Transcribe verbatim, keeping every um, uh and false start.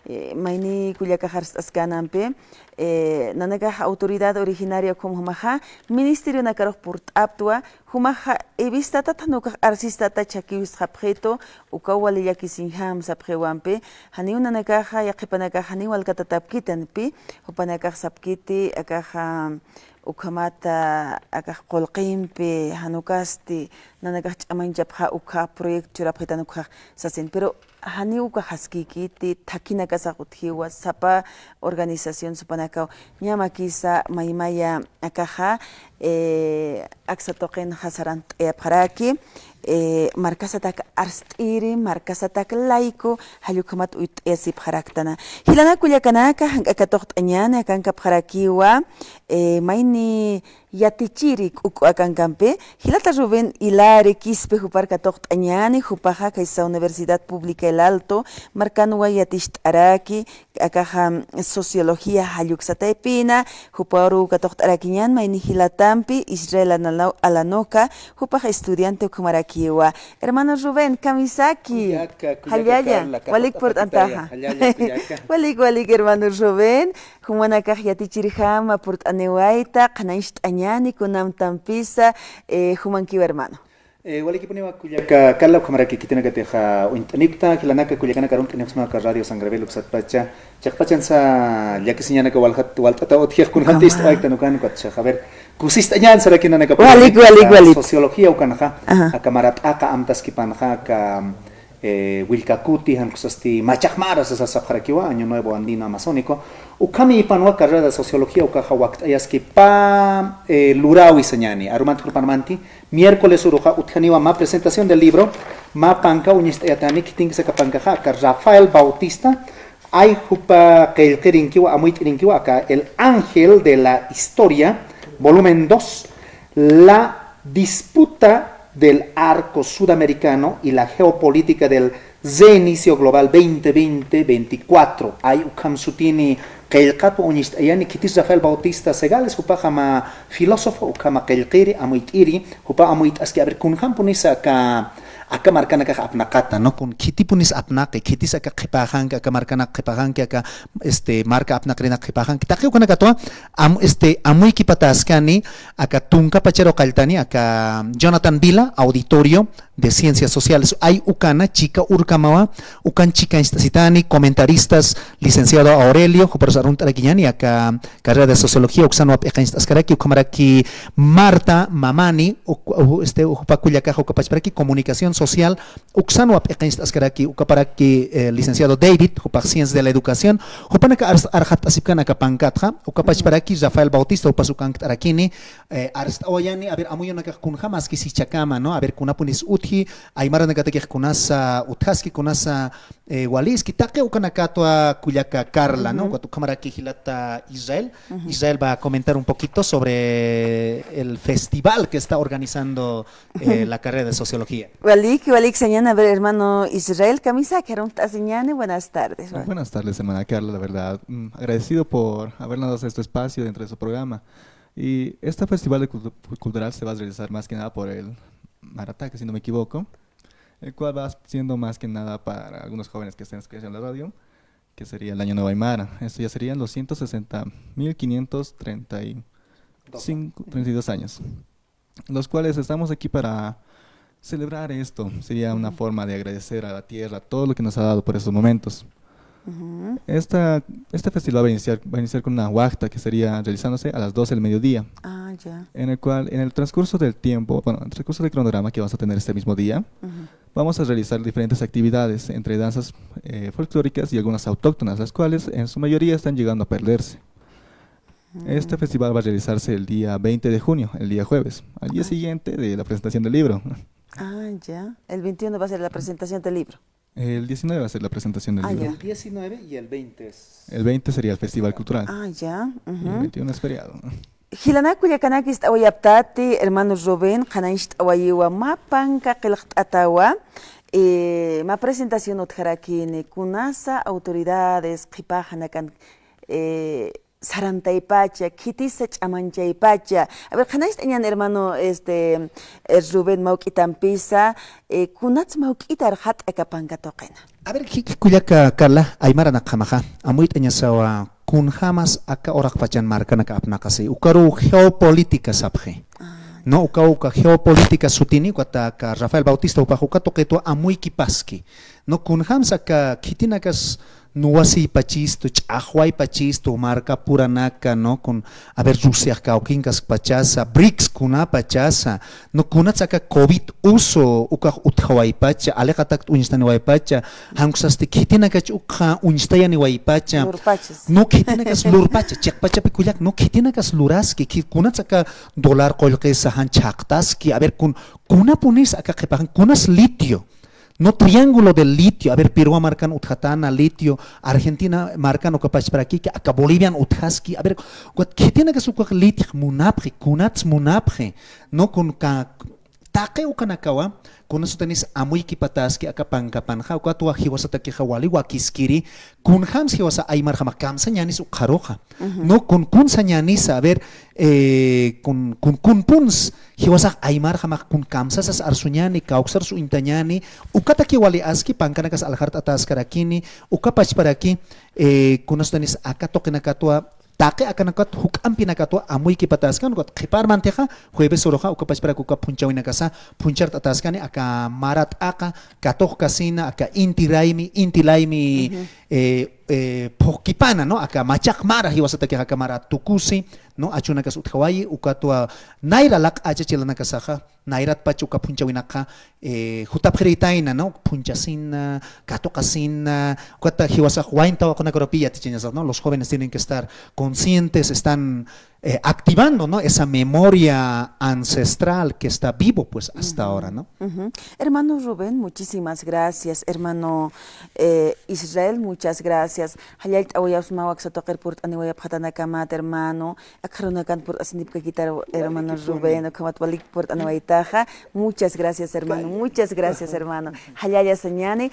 Eh, mayni kullakax arst'askanampi, eh, nanakax autoridad originaria ukham jumaxa ministerionakarux purt'aptwa, jumaxa evistatat jan ukax arsistata chhakiw istxapxitu, ukaw wali llakisiñjam sapxiwampi, janiw nanakaxa, yaqhipanakax janiw walkatatapkitanpi, jupanakax sapkiti, akaxa, ukhamata, akax qullqimpi, jan ukasti, nanakax ch'amañchapxa ukha proyecto churapxitan ukhax sasin. Pero janiw ukax askïkiti, thakhinakasax utjiwa, sapa organización supanakaw, ñä makisa, maymaya, akaxa, eh, aksa tuqinxa sarant'ayapxaraki, eh, markasatak arst'iri, markasatak layku, jall ukhamat uyt'ayasipxaraktana. Jilanak kullakanaka, jank'ak katuqt'añäni, akankapxarakiwa, eh, mayni yatichiri k'uk'u akankampi, jilata Rubén Hilari Quispe jupar katuqt'añäni, jupaxa kaysa Universidad Pública El Alto, markanwa yaticht'araki, akaxa sociología jall uksa taypina, juparu katuqt'arakiñän mayni jilatampi, Israel Alano-, Alanoca, jupax estudiante ukhamarakiwa. Hermano Rubén, kamisaki. Kullaka, kullaka Jallalla, Carla, walik katuqt'arakitaya, purt'antaxa. Jallalla, kullaka. Walik, walik, hermano Rubén. Jumanakax yatichirjama purt'aniwayta, qhanañcht'añäni kunamtampisa, eh, jumankiwa hermano. Eh, walikipuniwa kullaka Carla, ukhamaraki khitinakatixa uñt'anikta, jilanaka kullakanaka arunt'anipxsma aka Radio San Gabriel uksatpacha, chiqpachansa llakisiñanaka walxat, walt'ataw utjix kunjamtï ist'awaytan ukan, ukat chiqa, a ver, kusist'añän saraki nanaka Walik, walik, walik. Sociología ukanxa, Ajá. aka mara t'aqa amtaskipanxa, aka, eh, Willka Kuti, jan ukasti Machaq Mara sasa sapxarakiwa, Año Nuevo Andino Amazónico. Ukhamipanwa carrera de sociología ukaxa wakt'ayaskipa, eh, luräwi sañäni. Arumant jurpanmanti, miércoles uruxa utjaniwa mä presentación del libro, mä panka uñist'ayatani, khitinki saka pankaxa, aka Rafael Bautista, ay jupa qillqirinkiwa, amuyt'irinkiwa, aka El Ángel de la Historia, volumen dos, la disputa del arco sudamericano y la geopolítica del reinicio global veinte veinte veinticuatro. Ay ukham sutini qillqatwa uñist'ayani, khitis Rafael Bautista Segales, jupaxa mä filósofo, ukhama qillqiri, amuyt'iri, jupa amuyt'aski, a ver, kunjampunisa aka, aka markanakax apnaqata, ¿no? Kun khitipunis apnaqi, khitis aka qhipaxanki, aka markanak qhipaxanki, aka, este, marka apnaqirinak qhipaxanki. Taqi ukanakatwa, am-, este, amuykipatäskani, aka tunka pacharu qalltani, aka Jonathan Vila, Auditorio de Ciencias Sociales. Ay ukana, chika urkamawa, ukan chikañcht'asitani, comentaristas, licenciado Aurelio, juparus arunt'arakiñäni, aka carrera de sociología, uksanwa p'iqiñcht'askaraki, ukhamaraki Marta Mamani, uk-, u-, este, jupa kullakax, ukapachparaki comunicación social, uksanwa p'iqiñcht'askaraki, ukaparaki, eh, licenciado David, jupax ciencias de la educación, jupanaka ars-, arxat'asipkan aka pankatxa, ukapachparaki Rafael Bautista, jupas ukankt'arakini, eh, arst'awayani, a ver, amuyunakax kunjamaski sichhakama, ¿no? A ver, kunapunis utji, aymaranakatakix kunasa utjaski, kunasa, eh, waliski, taqi ukanakatwa kullaka Carla, ¿no? Ujú. Ukat ukhamaraki jilata Israel. Ujú. Israel va a comentar un poquito sobre el festival que está organizando, eh, la carrera de sociología. Walik, walik sañäni, a ver, hermano Israel, kamisaki arunt'asiñäni, buenas tardes. Buenas tardes, hermana Carla, la verdad, mm, agradecido por habernos dado este espacio dentro de su programa. Y este festival de cultu-, cultural se va a realizar más que nada por el Marataka, si no me equivoco, el cual va siendo más que nada para algunos jóvenes que estén escuchando la radio, que sería el Año Nuevo Aymara. Esto ya serían los ciento sesenta mil quinientos treinta y cinco, treinta y dos años, los cuales estamos aquí para celebrar esto. Sería una Ujú. forma de agradecer a la tierra todo lo que nos ha dado por estos momentos. Ujú. Esta, este festival va a iniciar, va a iniciar con una huacta que sería realizándose a las doce del mediodía, Ah, ya. en el cual, en el transcurso del tiempo, bueno, en el transcurso del cronograma que vamos a tener este mismo día, Ujú. vamos a realizar diferentes actividades entre danzas, eh, folclóricas y algunas autóctonas, las cuales en su mayoría están llegando a perderse. Este Mm. festival va a realizarse el día veinte de junio, el día jueves, al día Ah. siguiente de la presentación del libro. Ah, ya. El veintiuno va a ser la presentación del libro. El diecinueve va a ser la presentación del Ah, libro. ya. El diecinueve y el veinte es El veinte sería el festival cultural. Ah, ya. Y el Ujú. veintiuno es feriado. Jilanak kullakanaka ist'awayaptati, hermano Rubén, qhanañcht'awayiwa mä panka qillqt'atawa, eh, mä presentación utjarakini, kunasa autoridades, qhipaxanakan, eh, sarantaypacha, khitisa ch'amanchaypacha. A ver, qhanañcht'añän hermano, este, eh, Rubén mawk'itampisa, eh, kunats mawk'ita arxat'aka panka tuqina. A ver, jiki kullaka Carla, aymaranakjamaxa, amuyt'añasawa, kunjamas aka uraqpachan markanaka apnaqasi, ukaruw geopolítica sapxi. Ah, no, uka, uka geopolítica sutini, ukata aka Rafael Bautista jupax uka tuqitwa amuykipaski. No, kunjams aka khitinakas nuwasiypachistu, ch'axwaypachistu, marka puranaka, no, kun, a ver, Rusiax kawkinkaskpachasa, brics kunapachasa, no, kunats aka covid uso, ukax utjawaypacha, aliqatakt uñstaniwaypacha, jan ukasti khitinakach ukxa uñstayaniwaypacha, lurpachas, no, khitinakas lurpacha, chiqpachapi kullak, no, khitinakas luraski, khi-, kunats aka dólar qullqisa jan chhaqtaski, a ver, kun, kunapunis aka qhipaxan, kunas litio, no, triángulo del litio. A ver, Perú markan utjatana litio, Argentina markan uka pachparakiki, aka Bolivian utjaski. A ver, ukat khitinakas ukax litix munapxi, kunats munapxi, no, kun ka, taqi ukanakawa, kuna sutanis amuykipataski aka pankapanxa, ukatwa jiwasatakixa wali wakiskiri, kunjams jiwasa aymarjamax kamsañänis ukxaruxa. No, kun, kun sañänisa, a ver, eh, kun, kun, kunpuns jiwasax aymarjamax kun kamsasas arsuñäni, kawksar uñtañäni, ukataki wali aski, pankanakas aljart'ataskarakini, uka pachparaki, eh, kuna sutanis aka tuqinakatwa, taqi akanakat juk'ampinakatwa amuykipataskani, ukat qhiparmantixa, jueves uruxa, uka pachparak uka phunchhawinakasa, phunchart'ataskani, aka mara t'aqa, katuqkasina, aka inti raymi, inti laymi, eh, eh, phuqkipana, ¿no? Aka machaq mara, jiwasatakixa aka mara tukusi, ¿no? Achunakas utjawayi, ukatwa nayra laq'acha chilanakasaxa, nayratpach uka phunchhawinakxa, eh, jutapxiritayna, ¿no? Phunchhasina, katuqasina, ukata jiwasax wayn tawaqunakarupi yatichañasax, ¿no? Los jóvenes tienen que estar conscientes, están eh, activando, ¿no? Esa memoria ancestral que está vivo, pues, hasta ahora, ¿no? Ujú. Hermano Rubén, muchísimas gracias. Hermano, eh, Israel, muchas gracias. Jallallt'awayapxsma waksa tuqir purt'aniwayapxatanakamat, hermano. Akxarunakan purt'asinipkakitar, hermano Rubén, ukhamat walik purt'aniwaytaxa. Muchas gracias, hermano. Muchas gracias, hermano. Jallalla sañäni,